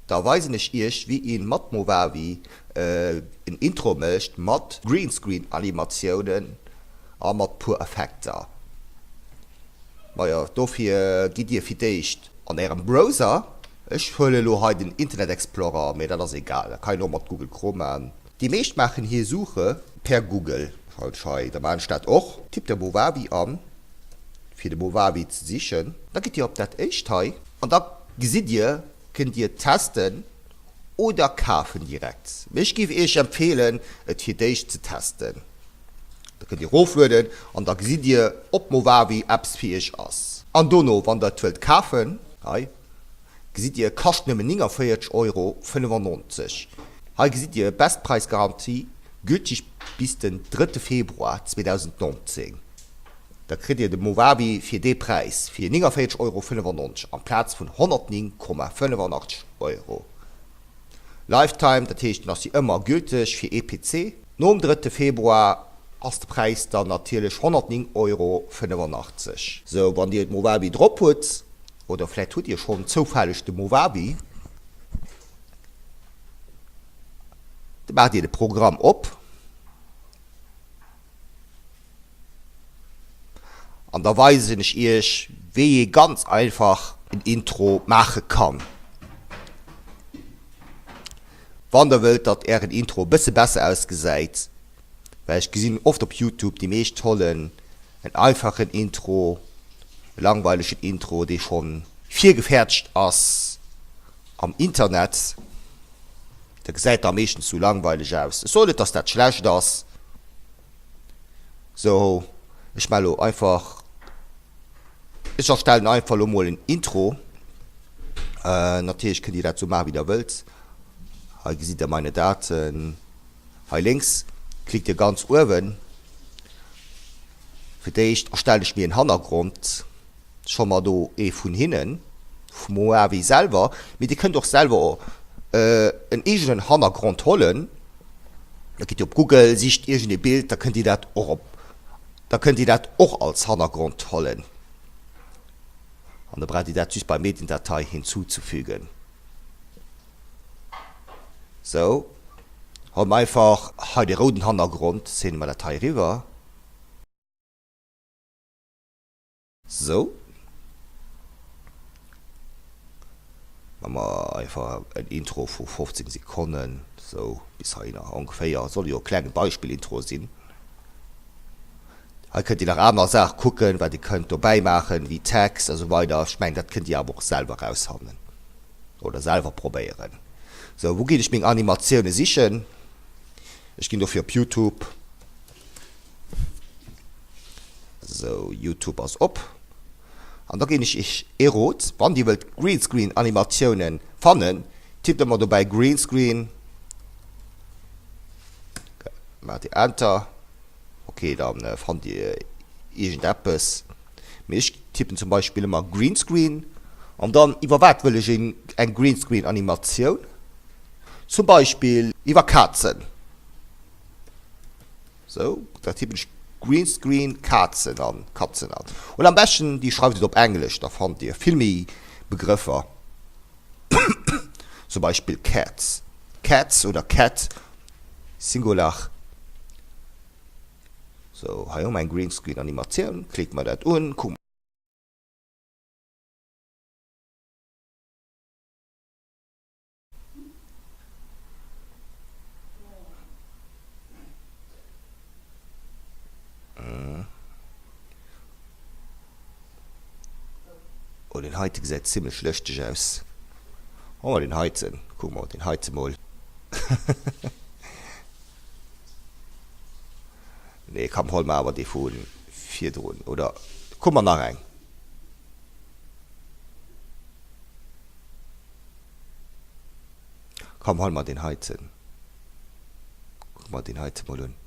Da weisen ech iech wéi een mat Movavi en Intro mécht mat Greenscreen Animatiounen a mat puer Effekter. Majo dofir gitt dir fir d'éischt an ärem Browser, ech huelen elo hei den Internet Explorer, mee dat ass egal, dat kann een och mat Google Chrome maachen. Déi meescht maachen hir Suche per Google, hei, da maachen ech dat och. Tippt der Movavi an fir de Movavi ze sichen. Da gitt dir op dat éischt hei an da gesitt dir, kënnt dir testen oder kafen direkt. Mee ech géif iech empfeelen et fir d'éischt ze testen. Da kënnt dir eroflueden an da gesitt dir ob Movavi eppes fir iech ass. An dono wann der et wëllt kafen, hei gesitt dir kascht nëmmen 49 Euro 95. Hei gesitt dir Bestpreisgarantie gültig bis den drëtte Februar 2019. Da kritt dir de Movavi fir dee Präis, fir 49,95 Euro amplaz vun 109,85 Euro. Lifetime, dat heescht en ass fir ëmmer gülteg fir ee PC. Nom drëtte Februar ass de Präis dann natierlech 109,85 Euro. Sou, wann dir Movavi drop hutt, oder vläit hutt dir schonn zoufälleg de Movavi, da maacht dir de Programm op. An da weisen ech iech wéi ee ganz einfach en Intro maache kann. Wann der wëllt datt ären Intro e bësse besser ausgesäit, well ech gesinn oft op Youtube déi meescht hollen en einfachen Intro, e langweilegen Intro dee schonn virgefäerdegt ass am Internet, da gesäit da meeschtens sou langweileg aus. Ech soen net dass dat schlecht ass. Sou, ech maa lo einfach, ech erstellen einfach lo mol en Intro. Natierlech kënnt dir dat sou maachen wéi der wëllt. Hei gesitt der meine Daten. Hei lénks klickt dir ganz uewen. Fir d'éischt erstellen ech mir en Hannergrond. Scho mer do ee vun hinnen, vum Moavi selwer, mee dir kënnt och selwer en eegenen Hannergrond hollen. Da gitt dir op Google, sicht iergend ee Bild, da kënnt dir dat och op, da kënnt dir dat och als Hannergrond hollen. An da braucht dir dat just bei Mediendatei hinzuzufügen. Sou, holl mer einfach hei de rouden Hannergrond, zéine mer dat hei eriwwer. Sou. Maa mer einfach en Intro vu 15 Sekonnen, sou bis heihinner ongeféier. Soll jo e klenge Beispill-Intro sinn. Hei kënnt dir nach aner Saache kucken, wat dir kënnt dobäi maachen, wéi Text a sou weider. Ech mengen, dat kënnt dir awer och selwer rausfannen oder selwer probéieren. Sou, wou ginn ech meng Animatioune sichen? Ech ginn dofir op Youtube. Sou, Youtube ass op. An da ginn ech iech ee Rot, wann dir wëllt Greenscreen Animatiounen fannen, tippt ëmmer dobäi Greenscreen, maacht dir Enter, ok, dann fannt dir iergend eppes, mee ech tippen zum Beispill ëmmer Greenscreen an dann iwwer wat wëll ech eng Greenscreen Animatioun, zum Beispill iwwer Kazen. Sou, da tippen ech Greenscreen Kazen an, Katzen an. Oder am beschten dir schreift et op Englesch, da fannt dir vill méi Begrëffer, zum Beispill Cats, Cats oder Cat, Singular. Sou, hei hu mer eng Greenscreen Animatioun, klicke mer dat un, kucke. Oh deen heite gesäit zimlech lëschteg aus. Oh deen heiten, kuck mol deen heite mol. Nee komm hol mer awer dee vu virdrun oder kuck mer nach eng. Komm hol mer deen heiten. Kuck mer deen heiten mol un.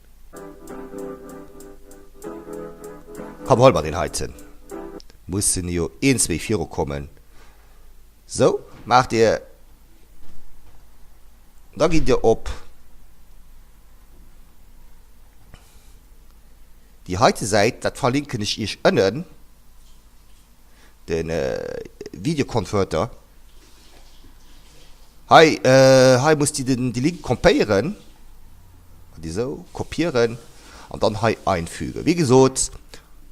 Komm hol mer deen heiten. Mussen jo een zwéi viru kommen. Sou maacht dir. Da gitt dir op déi heite Säit, dat verlinken ech iech ënnen. Den Video Converter. Hei, hei musst Dir den déi Link kompéieren, déi esou kopieren an dann hei einfügen. Wéi gesot,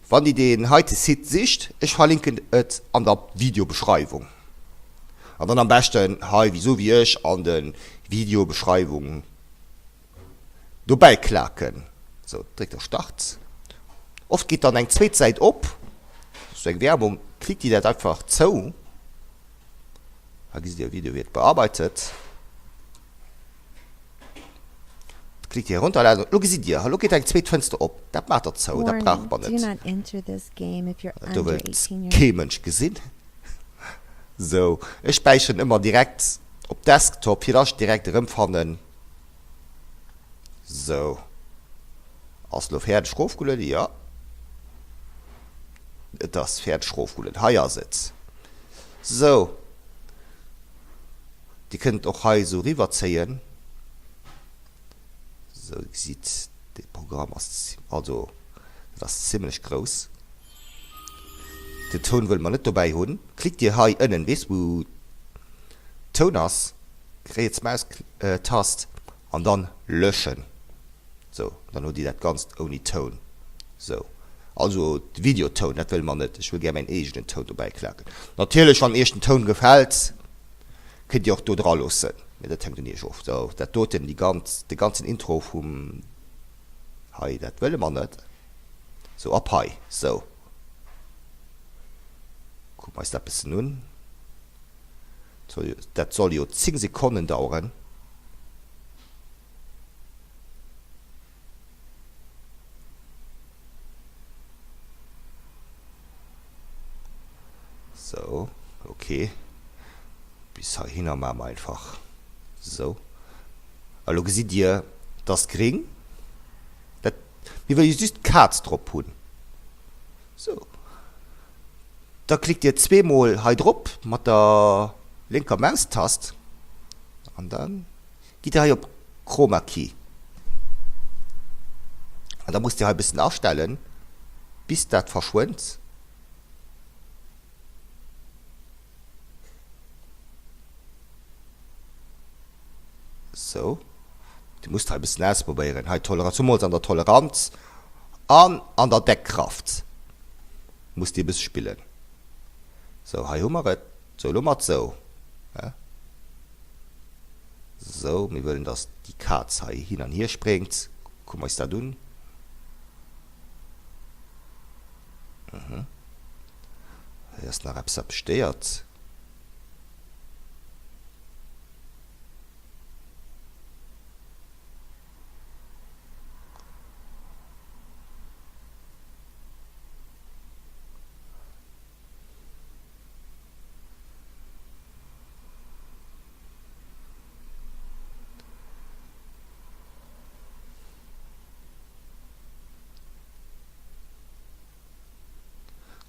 wann Dir deen heite Site sicht, ech verlinken et an der Videobeschreiwung. An dann am beschten hei, wéi esou wéi ech, an de Videobeschreiwung dobäi klaken. Sou, dréckt op Start. Oft geet dann eng zweet Säit op, sou eng Werbung, klickt Dir dat einfach zou. Hei gesitt Dir, Video wird bearbeitet. Klickt Dir herunterladen. Lo gesitt Dir, lo geet eng zweet Fënster op. Dat maacht Der zou, dat brauche mer net. Dat do wëllt kee Mënsch gesinn. Sou, ech späicheren ëmmer direkt op Desktop, fir dass ech direkt erëmfannen. Sou, ass lo fäerdeg rofgelueden? Jo, et ass fäerdeg rofgelueden. Hei ass et. Sou, Dir kënnt et och hei esou eriwwerzéien. Sou, Dir gesitt, de Programm ass, also dat ass zimlech grouss. Den Toun wëlle mer net dobäi hunn. Klickt Dir hei ënnen, weess wou Toun ass, riets Maustast an dann löschen. Sou, dann hutt Dir dat Ganzt ouni Toun. Sou, also de Videotoun, dat wëlle mer net. Ech wëll gär mäin eegenen Toun dobäi klaken. Natierlech, wann Iech den Toun gefält, kënnt Dir och do dra loossen, mee dat hänkt un Iech of. Sou, dat doten, déi ganz, de ganzen Intro vum hei, dat wëlle mer net. Sou, ab hei, sou. Kucke mer eis dat bëssen un. Dat soll jo 10 Sekonnen daueren. Sou, ok. Bis heihinner maache mer einfach sou. A lo gesitt Dir, et ass gring. Dat, mir wëlle jo just d'Kaz drop hunn. Sou. Da klickt Dir zweemol hei drop mat der lénker Maustast an da gitt Dir hei op Chroma Key. An da musst Dir hei e bëssen astellen, bis dat verschwënnt. Sou, Dir musst hei e bëssen ausprobéieren. Hei Toleranz, zumools an der Toleranz an an der Deckkraft musst Dir e bësse spillen. Sou, hei hu mer et. Sou, elo mat sou. Sou, mir wëllen, dass déi Kaz hei hin an hier spréngt. Kucke mer eis dat un. Hei ass nach eppes, wat mech stéiert.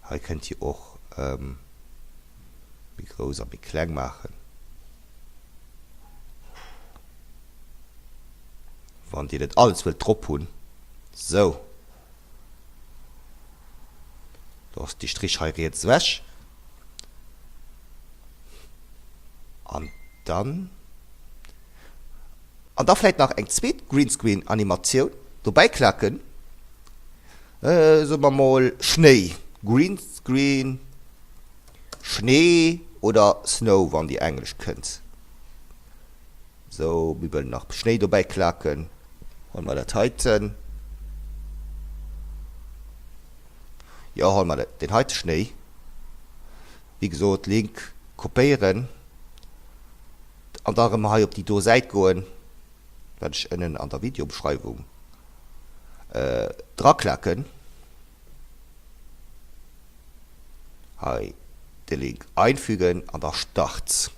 Hei kënnt Dir och méi grouss a méi kleng maachen, wann Dir net alles wëllt drop hunn. Sou, do ass déi Strich hei riets ewech. An dann, an da vläit nach eng zweet Greenscreen-Animatioun dobäi klaken. Soe mer mol Schnéi, Greenscreen, Schnee oder Snow wann dir Englesch kënnt. Sou, mir wëllen nach Schnéi dobäi klaken. Huele mer dat heiten. Jo, huele mer deen heite Schnéi. Wéi gesot, Link kopéieren an da erëm hei op déi do Säit goen. Wat ech ënnen an der Videobeschreiwung draklaken. Hei de Link einfügen an da Start.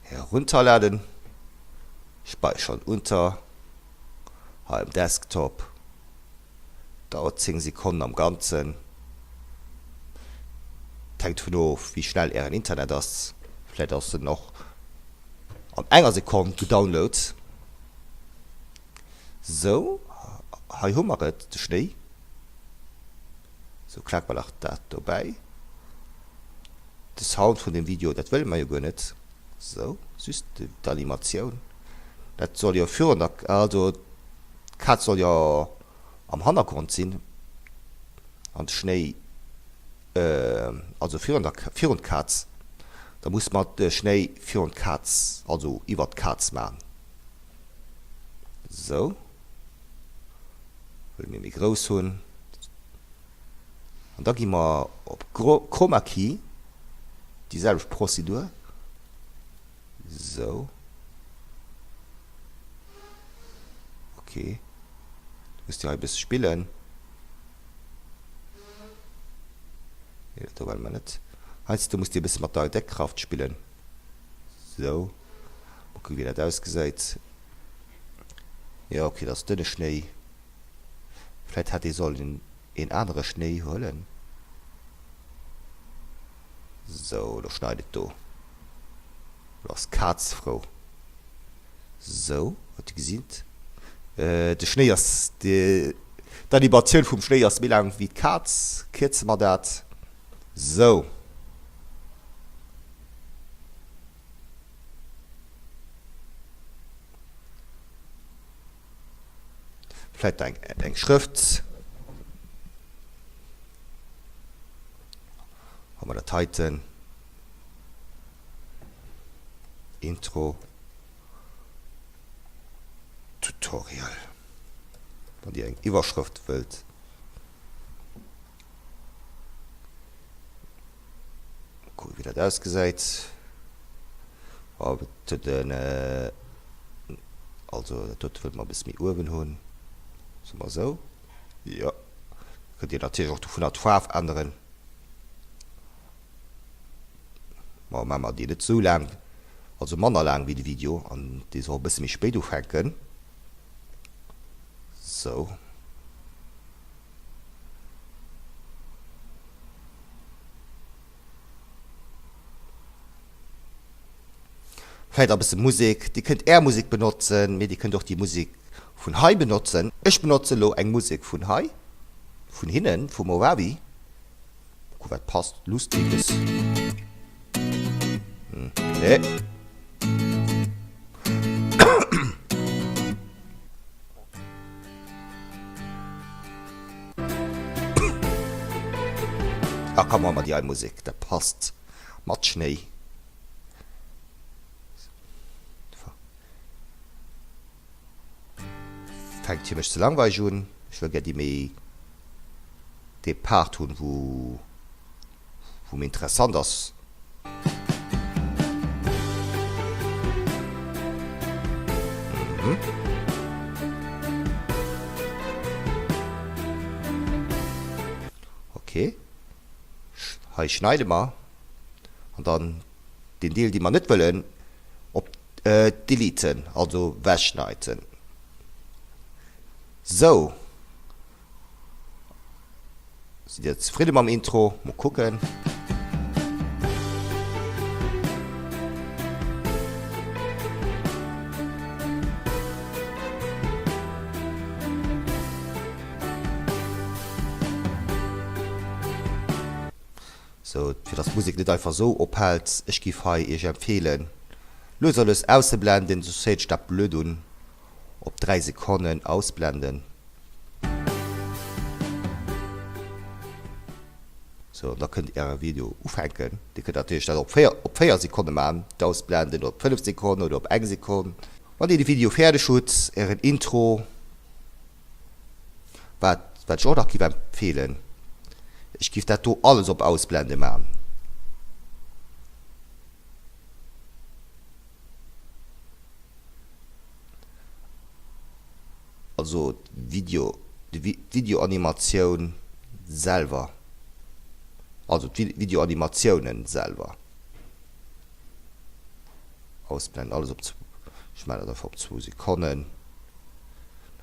Herunterladen, speichern unter, hei um Desktop, dauert 10 Sekonnen am Ganzen, et hänkt dovun of wéi schnell ären Internet ass, vläit ass en och an enger Sekonn gedownload. Sou, hei hu mer et, de Schnéi. Sou, klak mer nach dat dobäi. De Sound vun dem Video, dat wëlle mer jo guer net. Sou, just d'Animatioun. Dat soll jo virun der, also d'Kaz soll jo am Hannergrond sinn an de Schnéi, also virun der, virun d'Kaz. Da muss mer de Schnéi virun d'Kaz, also iwwert d'Kaz man. Sou. Wëlle mir méi grouss hunn. An da gi mer op Chroma Key, déi selwecht Prozedur. Sou. Ok. Du muss dir hei e bësse spillen. Nee, dat do wëlle mer net. Heiansdo muss dir e bësse mat der Deckkraft spillen. Sou. Mol kucken wéi dat ausgesäit. Jo ok, dat ass dënne Schnéi. Vläit hätt ee sollen een anere Schnéi huelen. Sou, lo schneit et do. Lo ass d'Kaz frou. Sou, wat dir gesitt, de Schnéi ass, d'Animatioun vum Schnéi ass méi laang wéi d'Kaz. Kierze mer dat. Sou. Vläit eng eng Schrëft. Hu mer dat heiten. Intro. Tutorial. Wann Dir eng Iwwerschrëft wëllt. Kucken wéi dat ausgesäit. Den also dat dote wëlle mer e bësse méi uewen hunn. Soe mer esou. Jo. Kënnt Dir natierlech och dovunner d'Faarf änneren. Ma maache mer déi net esou laang, also manner laang wéi de Video an dee soll e bësse méi spéit ufänken. Sou. Vläit a bësse Musek. Dir kënnt Är Musek benotzen, mee Dir kënnt och déi Musek vun hei benotzen. Ech benotze lo eng Musek vun hei, vun hinnen, vu Movavi. Mol kucken, wat passt. Lustiges. Nee. Ah komm, man mer déi hei Musek, dat passt mat Schnéi. Fänkt fir mech ze langweileg un. Ech wëll gär déi méi dee Part hunn, wou wou méi interessant ass. Mhm. Ok. Hei schneide mer an dann den Deel dee mer net wëllen op deleten, also wechschneiden. Sou. Sidd dir zefridde mam Intro? Mol kucken. Sou, fir dass d'Musek net einfach sou ophält, ech giff hei iech empfehlen, lues a lues auszeblenden, soss héiert sech dat blöd un. Op 3 Sekonnen ausblenden. Sou, an da kënnt Äre Video ufänken. Dir kënnt natierlech dat op 4, op 4 Sekonne maachen, d'Ausblenden, oder op 5 Sekonnen oder op eng Sekonn. Wann Dir de Video fäerdeg hutt, Ären Intro, wat, wat ech och nach giff empfeelen, ech giff dat do alles op Ausblende maachen. Also d'Video, d'Videoanimatioun selwer, also d'Videoanimatiounen selwer ausblenden, alles op, ech maachen dat einfach op zwou Sekonnen,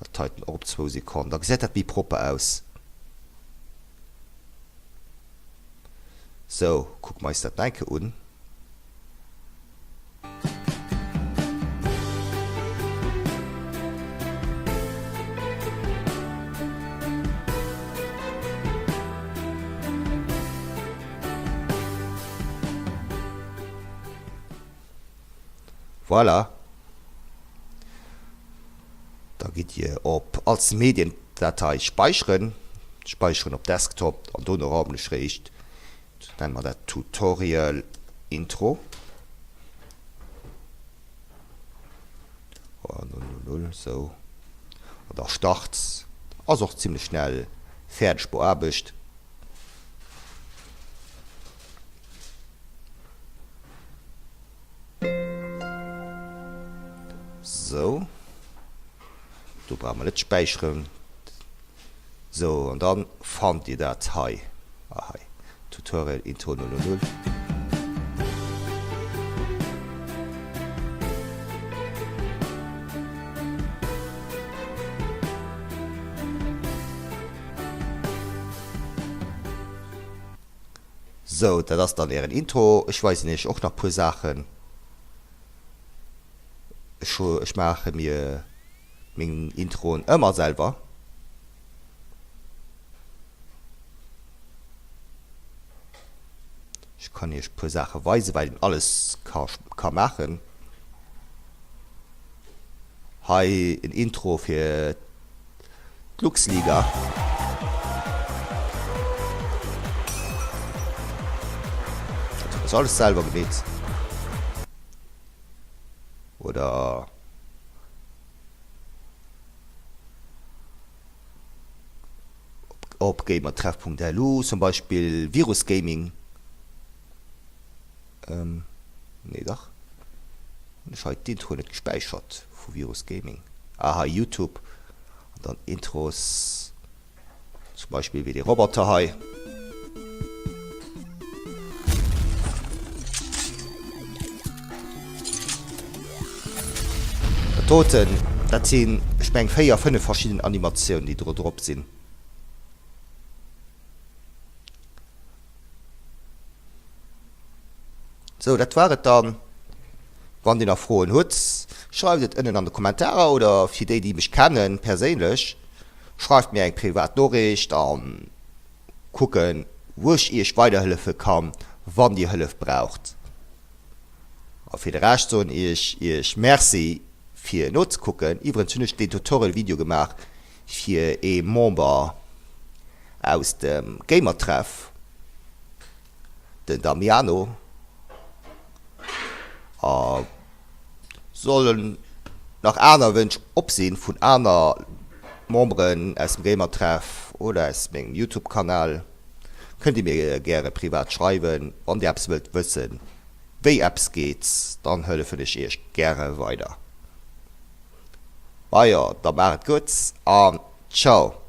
dat heiten och op zwou Sekonnen, da gesäit dat méi propper aus. Sou, kucke mer eis dat nach eng Kéier un. Voilà. Da gitt Dir op Als Mediendatei speicheren, Speicheren op Desktop an dono raumen ech réischt, nenne mer dat Tutorial Intro. 000 sou an da start. Ass och zimlech schnell fäerdeg beaarbecht. Sou, do brauche mer net späicheren. Sou, an dann fannt dir dat hei, ah hei, Tutorial Intro 000. Sou, dat ass dann ären Intro. Ech weisen iech och nach puer Saachen. Ech hu, ech maache mir meng Introen ëmmer selwer. Ech kann iech puer Saache weisen, wat een alles ka, ka maachen. Hei en Intro fir d'Luxliga. Dat hunn ech alles selwer gemeet. Oder op gamertreff.lu zum Beispill Virus Gaming. Nee dach. Hunn ech hei d'Intro net gespäichert vu Virus Gaming? Ah hei Youtube an dann Intros, zum Beispill wéi dee Roboter hei. Dat doten, dat sinn ech meng 4, 5 verschidden Animatiounen déi do drop sinn. Sou, dat war et dann. Wann dir nach Froen hutt, schreift et ënnen an de Kommentarer oder fir déi, déi mech kennen perséinlech, schreift mir eng privat Noriicht an kucken, wou ech iech weiderhëllefe kann, wann dir Hëllef braucht. A fir de Rescht soen ech iech Merci fir nozekucken. Iwwerens hunn ech deen Tutorial Video gemaach fir ee Member aus dem Gamertreff, den Damiano, a sollen nach aner Wënsch op sinn vun aner Memberen aus dem Gamertreff oder aus mengem Youtube Kanal, kënnt dir mir gäre privat schreiwen. Wann dir eppes wëllt wëssen wéi eppes geet, dann hëllefen ech iech gäre weider. Majo, da maacht et gutt an ciao!